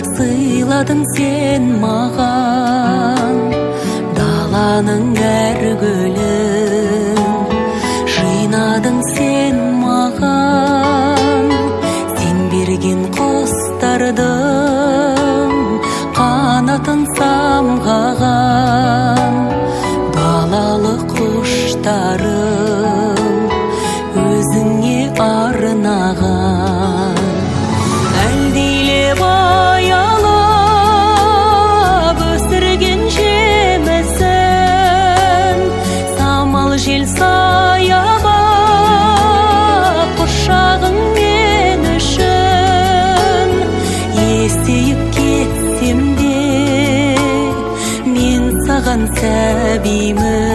Сыйладың сен маған даланың әр гүлін, жинадың сен маған. Сен берген құстардың қанатын самғаған, балалық құштарым өзіңе арнаған. Әлдилеп, аялап өсірген жемісін, самал жел, саябақ, құшағың мен үшін. Есейіп кетсем де, мен саған сәбимін.